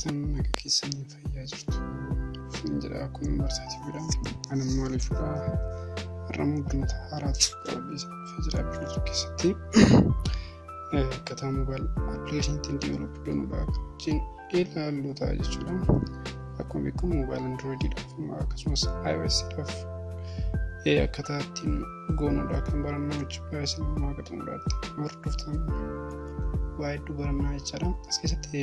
Jirtan naga keessanii fayyaa jirtu jedha. Kun barsiisaa bira ani maaliifudha har'ammoo barnoota haaraatu qabadhee jira. Barnoota keessatti akkaataa mobile application ittiin develop goonudha kan wajjin ilaallu ta'a jechuudha. Akkuma beekamu mobile androidiidhaaf akkasumas iOS-dhaaf akkaataa ittiin goonudha kan barannaa jechuudha. Isin immoo akka xumuraatti hordoftan waa hedduu barannaa jechaadha. As keessatti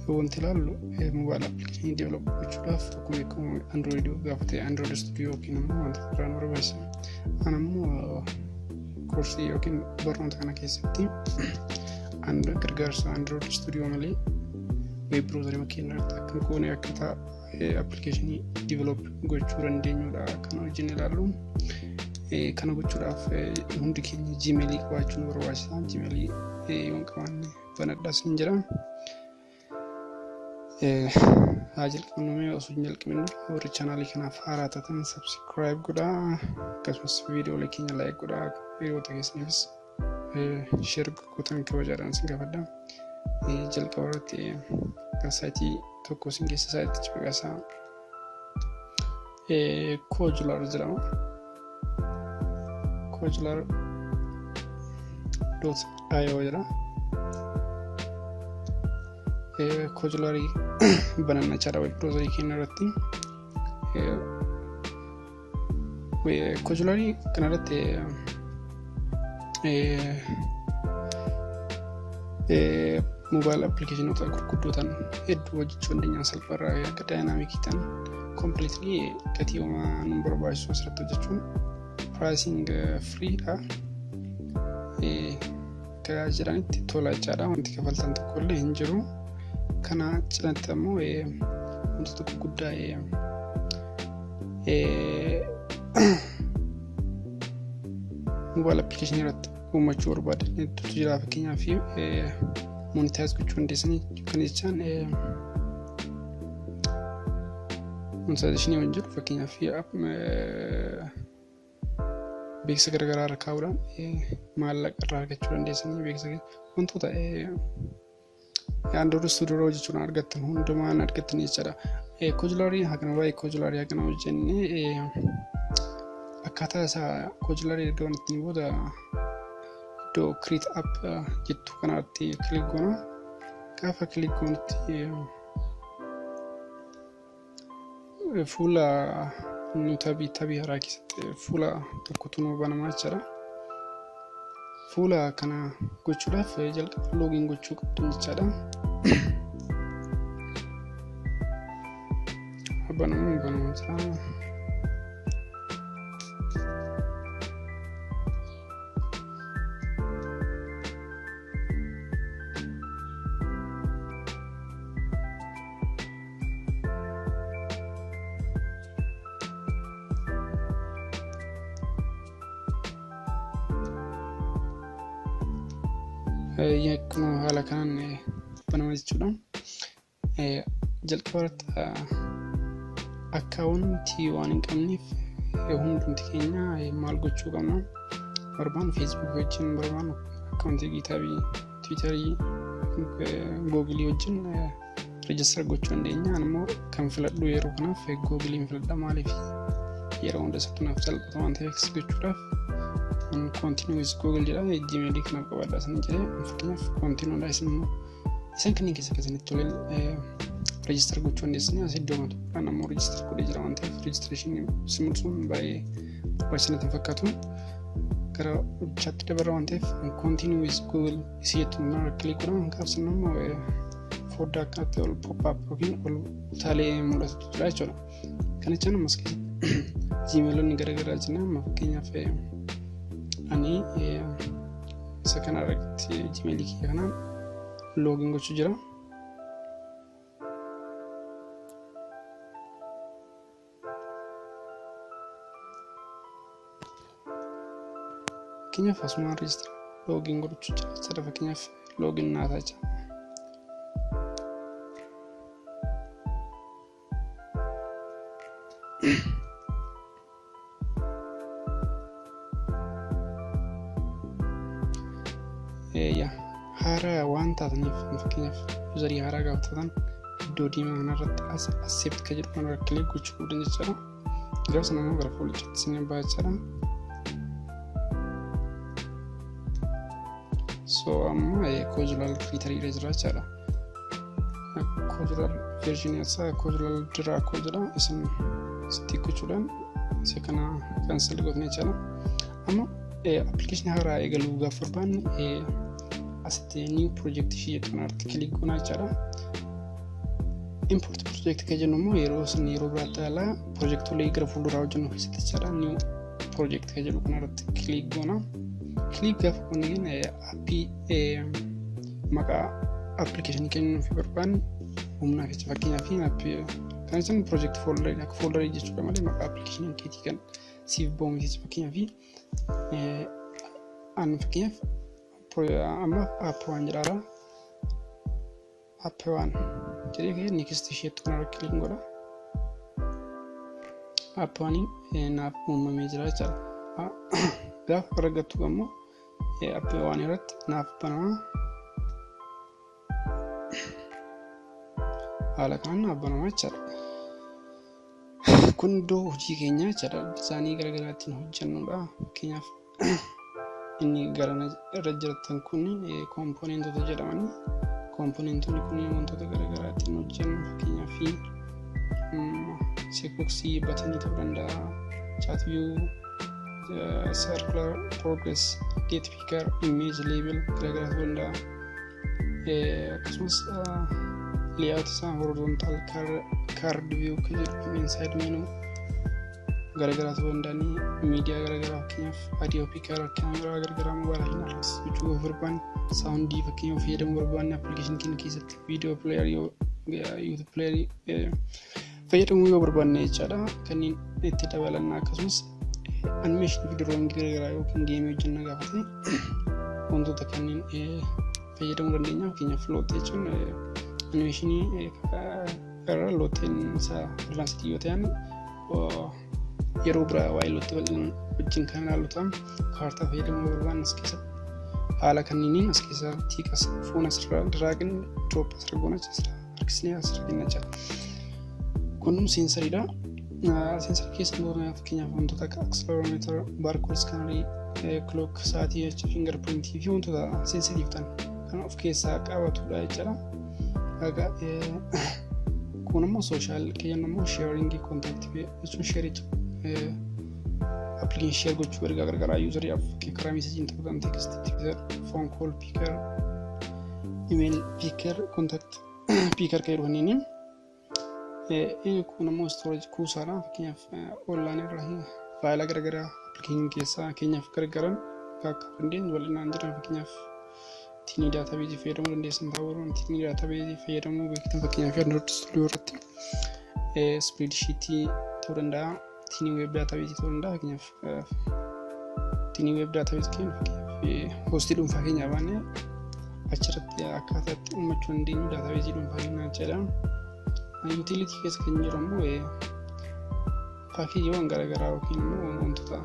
wanti ilaallu mobile application develop gochuudhaaf akkuma beekamu android gaafa ta'e android studio yookiin immoo wantoota biraan barbaachisa. Ani immoo koorsii yookiin barnoota kana keessatti gargaarsa android studio malee web browser keenya irratti akka goone akkaataa application develop gochuu dandeenyudha kan wajjin ilaallu. Kana gochuudhaaf hundi keenya Gmail qabaachuu nu barbaachisa. Gmail yoo hin qabaanne banadhaas ni jira. Haa jalqabnu mee osoo hin jalqabin warri chaanaalii kanaaf haaraa taatan subscribe godhaa, akkasumas viidiyoolee keenya like godhaa, hiriyoota keessaniifis share gootan kabajaadhaan isin gaafadha. Jalqaba irratti saayitii tokko isin keessa saayitichi maqaa isaa Kodular jedhama. Kodular.io jedha. Kodularii banannaa jechaadha web browserii keenya irratti. Kodularii kanarratti mobile applicationoota gurguddoo ta'an hedduu hojjechuu dandeenya salphaarraa akka daayinaamikii ta'an completely gatii homaa nu barbaachisu asirratti hojjechuun pricing free dha. Akka jedhanitti tola jechaadha. Wanti kafaltan tokko illee hin jiru. Kana cinatti ammoo wantoota gurguddaa mobile application irratti uummachuu barbaadan hedduutu jira. Fakkeenyaaf monetize gochuu dandeessanii kana jechaan monetization waan jedhu fakkeenyaaf beeksisa garaagaraa irra kaa'uudhaan maallaqa irraa argachuu dandeessanii beeksisa wantoota Android Studio hojjechuudhaan argattan hundumaan argattan jechaadha. Kodularii hagana baay'ee kodularii hagana hojjennee akkaataa isaa kodularii erga banatanii booda iddoo create app jettu kanaatti click goona. Gaafa click goonutti fuula nu tabii haaraa keessatti fuula tokkotu nu banamaa jechaadha. Fuula kana gochuudhaaf jalqaba login gochuu qabdan jechaadha. Banamu banamu jira. Akkuma haala kanaan banama jechuudha. Jalqaba irratti akkaawuntii waan hin qabneef hundumti keenya maal gochuu qabna? Barbaannu Facebook wajjin, barbaannu akkaawuntii Giitaabii, Tiwiitarii, Googilii wajjin register gochuu dandeenya. Ani immoo kan filadhu yeroo kanaaf Googiliin filadha. Maaliif yeroo hunda isatti naaf salphata waan ta'eef gochuudhaaf continue with Google jedha. Gmail kanaaf qabaadha isin jedhee fakkeenyaaf continue dha. Isin immoo isaan kanneen keessa keessanitti tolee register gochuu dandeessanii as iddoo tokkodhaan ammoo register godhee jira waan ta'eef registration simulsuun baay'ee barbaachisaa natti hin fakkaatu. Gara chaatti dabarra waan ta'eef continue with Google isii jettu irra click godhama. Gaafsan immoo foddaa akkanatti ol pop up yookiin ol utaalee mul'atutu jira jechuudha. Kana jechaan ammas keessatti Gmailonni garaagaraa jira. Amma fakkeenyaaf ani isa kana irratti Gmail kiyya kanaan login gochuu jira. Fakkeenyaaf asumaan register login gochuu jira jechuudha. Fakkeenyaaf login naa ta'a jechuudha. Haaraa waan taataniif, fakkeenyaaf userii haaraa gaafa taatan, iddoo diimaa kanarratti accept kan jedhu kanarra click gochuu qabdan jechaadha. Gaafa sana immoo gara fuulduraatti isin ba'a jechaadha. So amma Kodular Creator irra jira jechaadha. Kodular version isaa Kodular Draco jedha. Isin sitti gochuudhaan isa kana cancel gootne jechaadha. Amma application haaraa eegaluu gaafa barbaanne, asitti new project ishee jettu kanarratti click goonaa jechaadha. Import project kan jennu immoo yeroo isin yeroo biraatti alaa projektolee gara fuulduraa hojjennu keessatti jechaadha. New project kan jedhu kanarratti click goona. Click gaafa goone, appii maqaa application kennuu fi barbaanne humnaa keessa, fakkeenyaaf appii kan isin project folder akka folderii jechuudha malee maqaa application keetii kan siif ba'u miti. Fakkeenyaaf an fakkeenyaaf amma app waan jedhaara, app waan jedhee ka'ee next isheettu kanarra click godha. App waaniin naaf uumamee jira jechaadha. Gaafa argattu ammoo app waan irratti naaf banama. Haala kanaan naaf banama jechaadha. Kun iddoo hojii keenyaa jechaadha. Designii garaagaraa ittiin hojjennudha. Fakkeenyaaf inni gara irra jirtan kun componentota jedhamanii, componentonni kun wantoota garaagaraa ittiin hojjennu, fakkeenyaaf checkboxii, buttonii ta'uu danda'a, chat view, circular progress, date picker, image label garaagaraa ta'uu danda'a. Akkasumas layout isaa horizontal card view kan jedhu, inside menu garaagaraa ta'uu danda'anii, miidiyaa garaagaraa, fakkeenyaaf audio picker, kaameraa garaagaraa mobaayilaa access gochuu yoo barbaanne, soundii fakkeenyaaf fayyadamuu barbaanne applicationii keenya keessatti, video playerii, YouTube playerii fayyadamuu yoo barbaanne jechaadha kanneen itti dabalanna. Akkasumas animationii fi drawingii garaagaraa yookiin gameii hojjenna gaafate wantoota kanneen fayyadamuu dandeenya. Fakkeenyaaf Lottie jechuun animationii irra Lottien isaa advancedii yoo ta'an, yeroo biraa waa'ee Lottie bal'inaan wajjin kan ilaallu ta'a. Kaartaa fayyadamuu barbaanne as keessatti haala kanneeniin as keessatti fuuna asirra drag and drop asirra goona, asirra harkisnee asirra kenna jechaadha. Kun sensoriidha. Sensorii keessa fakkeenyaaf wantoota akka accelerometer, barcode scannerii, clock sa'aatii jechuun fingerprintii fi wantoota sensitiif ta'an kan of keessaa qabatudha jechaadha. Kun immoo social kennu immoo sharingii, contactii jechuun shareii application share gochuu, ergaa gargaraa useriidhaaf karaa messageiin ta'uu danda'a, textii, Twitter, phone call picker, email picker, contact picker kan jedhu kanneen. Kun immoo storage, kuusaadha. Fakkeenyaaf onlineii irraa faayila garagaraa applicationii keessaa keenyaaf gargaaran akka dandeenyu bal'inaan jira. Fakkeenyaaf tiny databaseii fayyadamuu dandeessan ta'uu, tiny databaseii fayyadamuu beektan, fakkeenyaaf Android Studio irratti spreadsheetii ta'uu danda'a, tiny web databaseii ta'uu danda'a. Fakkeenyaaf tiny web databaseii keenya, fakkeenyaaf hostii dhuunfaa keenya baanee achirratti akkaataa itti uummachuu dandeenyu databaseii dhuunfaa keenyaa jedha. Utility keessa kan jiru immoo packageiiwwan garaagaraa yookiin immoo wantoota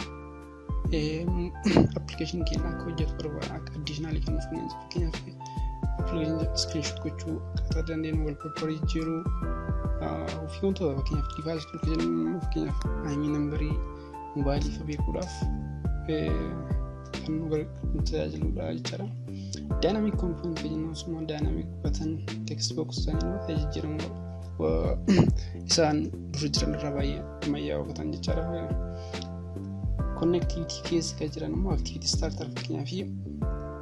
applicationii keenya akka hojjetu barbaada akka additionalii kan nuuf kennan, fakkeenyaaf applicationii screenshot gochuu akkaataa dandeenyu, wallpaperii jijjiiruu fi wantoota, fakkeenyaaf device kan jennu immoo fakkeenyaaf IMEI numberii mobaayilii fa beekuudhaaf kan nu tajaajiludha jechaadha. Dynamic component kan jennu immoo dynamic button, text box isaanii jijjiiramu isaan dura jiran irraa baay'ee ammayyaa'oo ta'an jechaadha. Connectivity keessa kan jiran immoo activity starter, fakkeenyaaf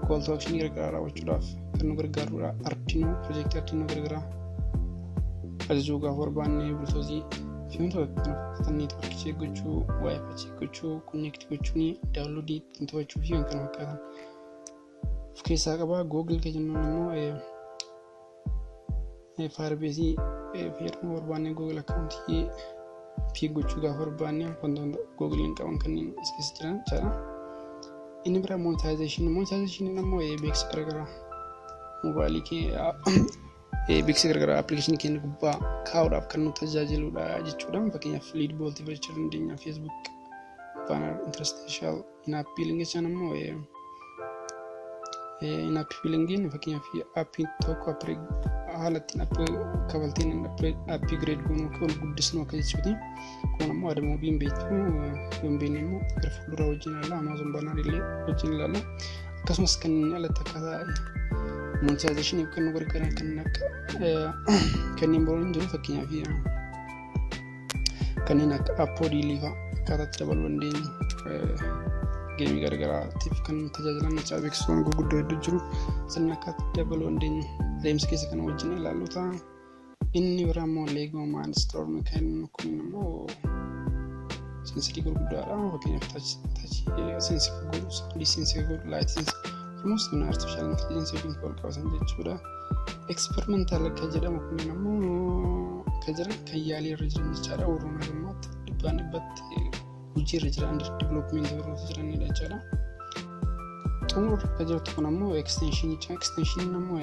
call to action garagaraa raawwachuudhaaf kan nu gargaarudha. Arduino, projectii Arduino garagaraa ajajuu gaafa barbaanne, Bluetoothii fi wantoota kana fakkaatan, networkii check gochuu, WiFi check gochuu, connect gochuun, downloadii ittiin to'achuu fi kan kana fakkaatan of keessaa qaba. Google kan jennuun immoo Firebaseii fayyadamuu barbaanne, Google accountii fi gochuu gaafa barbaanne, wantoota Googleiin qaban kanneen as keessa jiran jechaadha. Inni biraa monetizationii. Monetizationiin immoo beeksisa garaagaraa moobaayilii kee, beeksisa garaagaraa applicationii keenya gubbaa kaa'uudhaaf kan nu tajaajiludha jechuudha. Fakkeenyaaf Leadbolt filachuu dandeenya, Facebook banner, interstitial, in-app billing jechaan immoo In-app billingiin fakkeenyaaf appiin tokko haala ittiin kafaltiin upgrade goonuu ol guddisnu akka jechuuti. Kun ammoo AdMobiin beektu, yoo hin beekne immoo gara fuulduraa wajjin ilaalla. Amazon banner illee wajjin ilaalla. Akkasumas kanneen alatti akkaataa monetizationiif kan nu gargaaran kanneen akka kanneen biroo hin jiru, fakkeenyaaf kanneen akka Appodealii fa'aa akkaataa itti dabaluu dandeenyu, gameii garaagaraatiif kan tajaajilan jechaa, beeksisawwan gurguddoo hedduu jiru, sirna akkaataa itti dabaluu dandeenyu adeemsa keessa kan wajjin ilaallu ta'a. Inni biraa immoo Lego Mindstorm kan kun immoo sensorii gurguddaadha. Fakkeenyaaf touch sense godhu, sound sense godhu, light sense, almost kun artificial intelligence wajjin wal qabatan jechuudha. Experimental kan jedhamu kun immoo kan jiran kan yaalii irra jiran jechaadha. Warroonni ammaatti dhibbaan dhibbatti hojii irra jiran, under development warroota jiranidha jechaadha. Xumurra kan jirtu kun ammoo extensionii. Extensioniin ammoo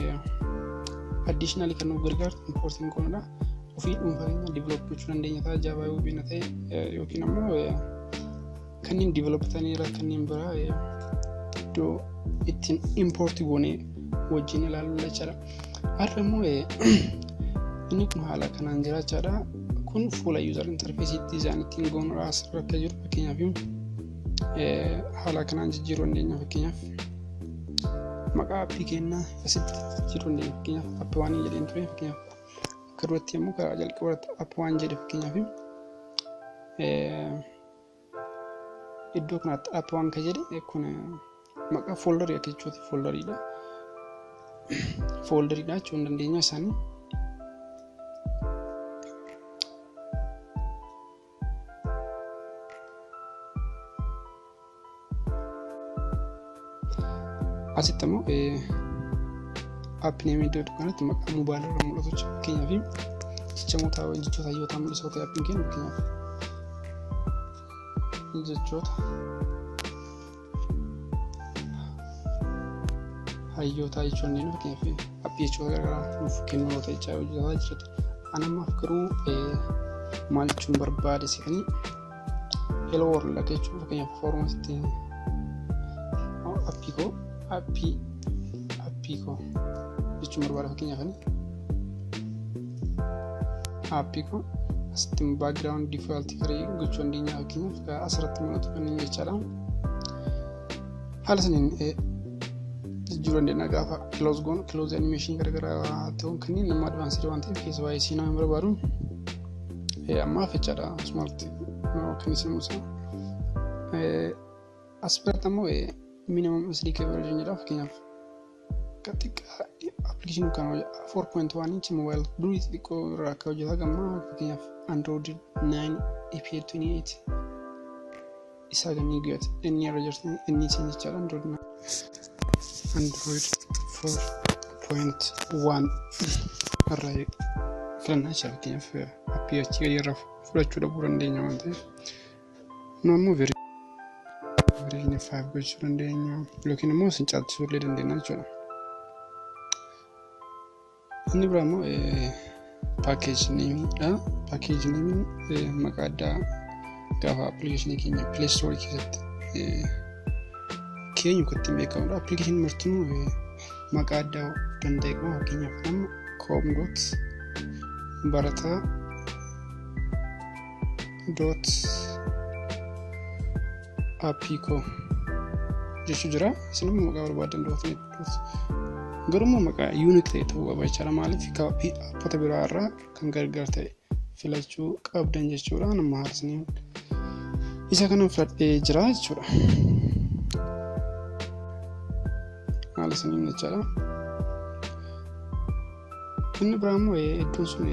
additionally kan nu gargaartu importiin kunidha. Ofii dhuunfaa keenya develop gochuu dandeenya ta'a Java yoo beekna ta'e, yookiin ammoo kanneen develop ta'aniira kanneen biraa iddoo ittiin import goonee wajjin ilaallu jechaadha. Har'a immoo inni kun haala kanaan jira jechaadha. Kun fuula user interface design ittiin goonudha asirra akka jiru. Fakkeenyaaf haala kanaan jijjiiruu dandeenya. Fakkeenyaaf maqaa appii kennaa asitti jijjiiruu dandeenya. Fakkeenyaaf app one jedheen ture. Fakkeenyaaf akka duratti immoo karaa jalqaba irratti app one jedhe, fakkeenyaaf iddoo kanatti app one kan jedhe kun maqaa folderii akka jechuuti, folderiidha. Folderiidha jechuu hin dandeenya isaanii. Asitti immoo app name iddoo kanatti maqaa mobaayilaa irra mul'atu jechuudha. Fakkeenyaaf jechamoota jechoota hayyoota mul'isoo ta'e appiin kennu, fakkeenyaaf jechoota hayyootaa jechuu dandeenya. Fakkeenyaaf appii jechoota garaagaraa nuuf kennu yoo ta'e jechaa hojjetaa jirata. Ani ammaaf garuu maal jechuun barbaade seetanii, hello world akka jechuun, fakkeenyaaf foorumatti appii koo appii koo jechuun barbaada. Fakkeenyaaf ani appii koo asitti background default karee gochuu dandeenya, fakkeenyaaf asirratti mul'atu kanneen jechaadha. Haala saniin jijjiiruu dandeenya. Gaafa close goonu close animation garaagaraa ta'uun kanneen nama advanced waan ta'eef keessa baay'ee seenaa hin barbaadu. Ammaaf jechaadha smart kan isin mul'isa. As biratti ammoo minimum SDK version jedha. Fakkeenyaaf xiqqaa application kan 4.1 inch mobile durii xixiqqoo irraa akka hojjetaa gamma, fakkeenyaaf Android 9 API 28 isaa gamii guyyaatti inni irra jirtu inni isin jechaadha. Android 4.1 irraa filannaa jecha. Fakkeenyaaf appii achii gadi irraa fudhachuu dhabuu dandeenya waan ta'eef, nu ammoo version 5 gochuu dandeenya yookiin immoo isin caalchisuu illee dandeenya jechuudha. Inni biraa immoo package nameiidha. Package nameiin maqaa addaa gaafa applicationii keenya Play Store keessatti keenyu kan ittiin beekamudha. Applicationii martinuu maqaa addaa danda'e qaba. Fakkeenyaaf nama com dot barataa dot appii koo jechuu jira. Isin immoo maqaa barbaadan dot net dot, garuu immoo maqaa unique ta'e ta'uu qaba jechaadha. Maaliif, appota biraa irraa kan gargar ta'e filachuu qabdan jechuudha. Nama haala saniin isa kana filadhee jira jechuudha. Haala saniin jechaadha. Inni biraa immoo iddoon sun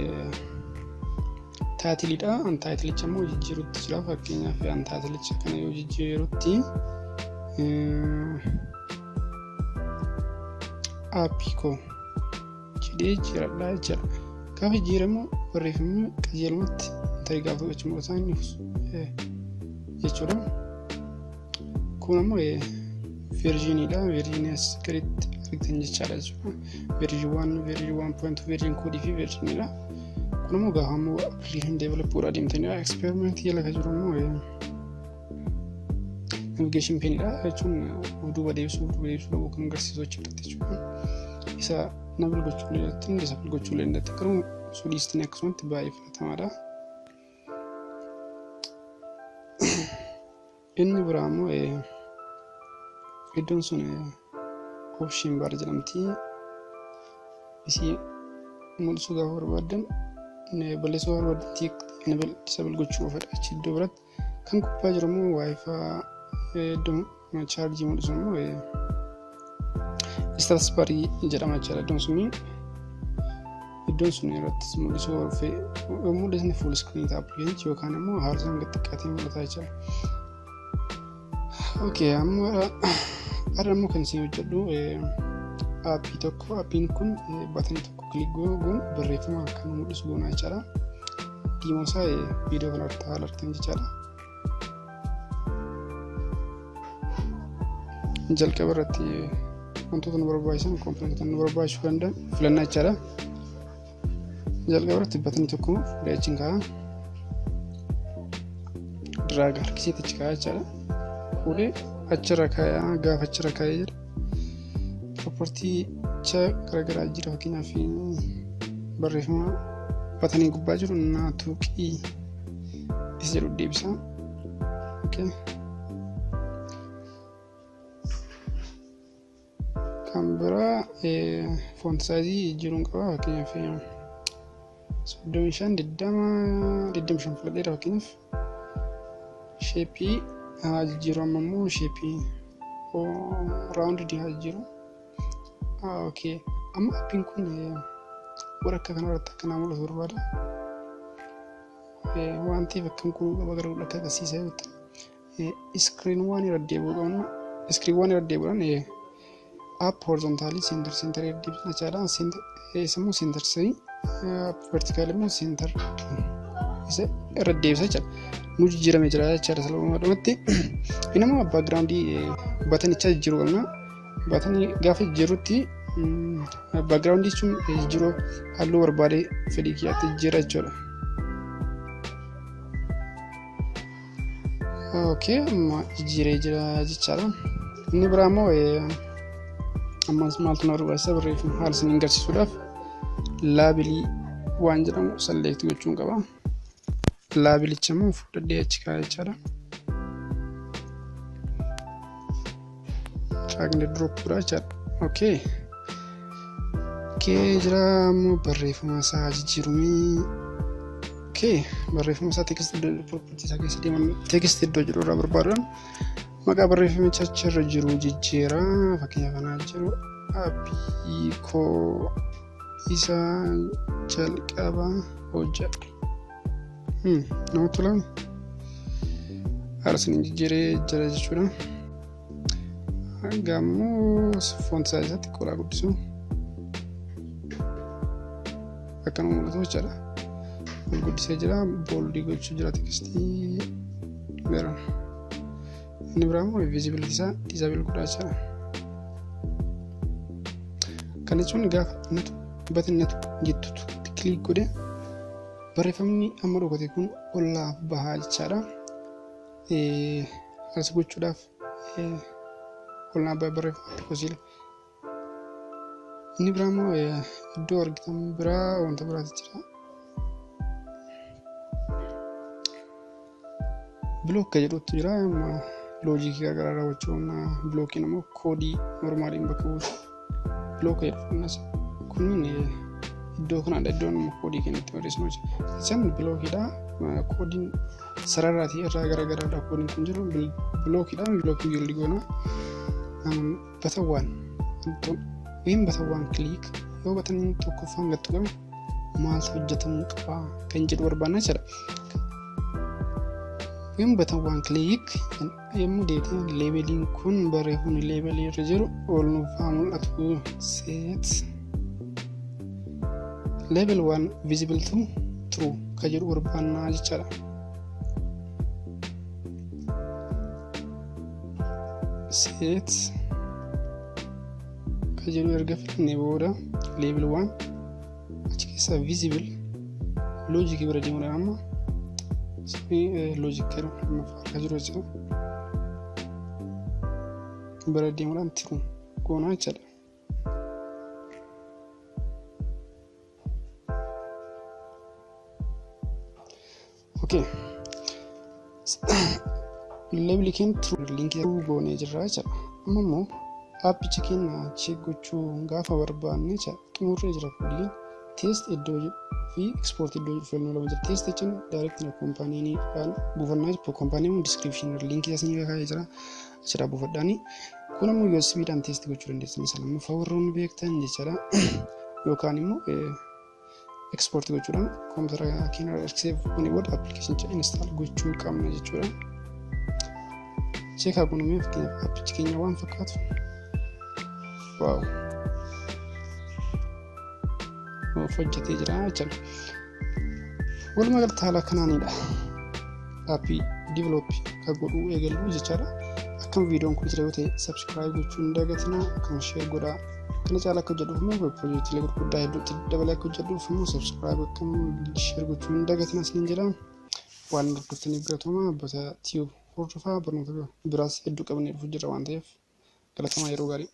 titleiidha. An titleicha immoo jijjiirutti jira. Fakkeenyaaf an titleicha kana yoo jijjiirutti appii koo jedhee jijjiiradha jechuudha. Gaafa jijjiiramu barreeffamni qajeelumatti ta'e gaafa to'achu mul'ata inni jechuudha. Kun ammoo versioniidha. Versionii as gaditti argitan jechaadha jechuudha. Version 1, version 1.2, version codeii fi versioniidha. Kun immoo gaafa ammoo application develop godhaa deemtanidha. Experimentii jala kan jiru immoo Navigation pane dha jechuun duuba deebisuu dhabuu kan agarsiisu achirratti jechuudha. Isa enable gochuu illee dandeettan, disable gochuu illee dandeettan, garuu osoo dhiistanii akkasumatti baay'ee filatamaadha. Inni biraa immoo iddoon sun option bar jedhamti. Isii mul'isuu gaafa barbaaddan, balleessuu gaafa barbaaddan enable disable gochuu qofadha achi iddoo biratti. Kan gubbaa jiru immoo wifi iddoo chaarjii mul'isu immoo status bar jedhama jechuudha. Iddoon sun irrattis mul'isuu yoo mul'isne full screen ta'a application yookaan immoo haala isaan gad xiqqaatee mul'ata jechuudha. Okay, amma har'a immoo kan isin hojjedhu aappii tokko. Aappiin kun buttonii tokko click goon barreeffama kan mul'isu goona jechaadha. Demo isaa viidiyoo kanarratti haala argitan jechaadha. Jalqaba irratti wantoota nu barbaachisan, componentoota nu barbaachisuu danda'an filannaa jechaadha. Jalqaba irratti buttonii tokko fuudhee achiin kaa'a. Drag harkisee achi kaa'a jechaadha. Fuudhee achirra kaa'a, gaafa achirra kaa'ee jira. Propertyicha garaagaraa jira, fakkeenyaaf barreeffama buttonii gubbaa jiru naa tuqii isa jedhu deebisa. Okay. Kan biraa font size jijjiiruun qaba, fakkeenyaaf 35, 20, 25 filadheera fakkeenyaaf. Shape haa jijjiiru, amma immoo shape round haa jijjiiru. Okay. Amma appiin kun warra kanarratti akka naa mul'atu barbaada. Waan ta'eef akkam godhuu qaba gara akka agarsiisaa yoo ta'e, screen waan irra deebi'uu qabna. Screen waan irra deebi'uudhaan up horizontally center center irra deebisna jechaadha. Isa immoo center 3, vertical immoo center isa irra deebisa jechaadha. Nu jijjiiramee jira jechaadha salphaadhumatti. Inni immoo backgroundii buttonichaa jijjiiruu qabna. Buttonii gaafa jijjiirutti backgroundii sun jijjiiruu halluu barbaade fedhii kiyyaatti jijjiira jechuudha. Okay, amma jijjiiree jira jechaadha. Inni biraa immoo ammas maaltu na barbaachisa? Barreeffama haala isiniin agarsiisuudhaaf labelii waan jedhamu select gochuun qaba. Labelicha immoo fudhadhee achi kaa'aa jechaadha. Drag and drop godha jechaadha. Okay. Okay, jira immoo barreeffama isaa jijjiirumii. Okay, barreeffama isaa text property isaa keessa deeman, text iddoo jedhu irraa barbaaduudhaan maqaa barreeffamicha achirra jiru jijjiira. Fakkeenyaaf kanaa jiru aappii koo isa jalqaba hojjedhu. Namatti tola. Haala isiniin jijjiiree jira jechuudha. Hanga ammoo font size isaatti qoraa guddisu. Akkanuma mul'atu jechaadha. Ol guddisee jira. Boldii gochuu jira textii gara. Inni biraa immoo visibility isaa disable godhaa jechaadha. Kana jechuun gaafa natu button natu jettutu click godhe barreeffamni amma dhokate kun ollaaf bahaa jechaadha. As gochuudhaaf ollaa barreeffama xiqqoo. Inni biraa immoo iddoo argitan biraa wanta biraatu jira. Block kan jedhutu jira. Logicii garaagaraa raawwachuu, blockiin immoo codeii normaliin bakka buusu. Block jedhu kunis kunniin iddoo kanadha, iddoon immoo codeii keenya itti barreessinu jechuudha. Isaan blockiidha. Codeiin sararaatii irraa garaagaraadha codeiin kun jiru blockiidha. Blockii build goona. Button one when button one click, yoo buttoniin tokkoffaan gad tuqame maaltu hojjetamuu qaba kan jedhu barbaanna jechuudha. When button one click yommuu deebiin labeliin kun barreeffamni labelii irra jiru ol nuuf haa mul'atu, set label one visible to true kan jedhu barbaanna jechaadha. Set kan jedhu erga filannee booda label one achi keessaa visible logicii bira deemuudhaan amma logic jedhu lammaffaa argaa jiru jechuudha. Bira deemuudhaan true goonaa jechaadha. Okay. Labelii keenya true, linkii true goonee jirra jechaadha. Amma immoo appicha keenya check gochuu gaafa barbaanne jechaadha. Xumurree jira koodiin test iddoo jedhu fi export iddoo jedhu filannoo lama jira. Test jechuun direct na companiidhaan buufannaa jechuudha. Companiin immoo description linkii isin kaa'ee jira. Achirraa buufadhaani. Kun ammoo USB dhaan test gochuu dandeessan, isa lammaffaa warroonni beektan jechaadha. Yookaan immoo export gochuudhaan koompitara keenya irra save goonee booda appilikeeshinicha install gochuu qabna jechuudha. Check haa goonuu, fakkeenyaaf appichi keenya waan fakkaatu. Wow. Of hojjetee jira jechuudha. Walumaa galatti haala kanaanidha. Aappii develop kan godhuu eegallu jechaadha. Akkam viidiyoon kun jira yoo ta'e, subscribe gochuu hin dagatinaa, akkuma share godhaa. Kana caalaa akka hojjedhuuf immoo, piroojeektiilee gurguddaa hedduutti dabalee akka hojjedhuuf immoo, subscribe akkam share gochuu hin dagatinaa isiniin jedha. Waan hordoftaniif galatoomaa. Abboota Tube hordofaa, barnoota biraas hedduu qabnee dhufu jira waan ta'eef, galatoomaa, yeroo gaarii.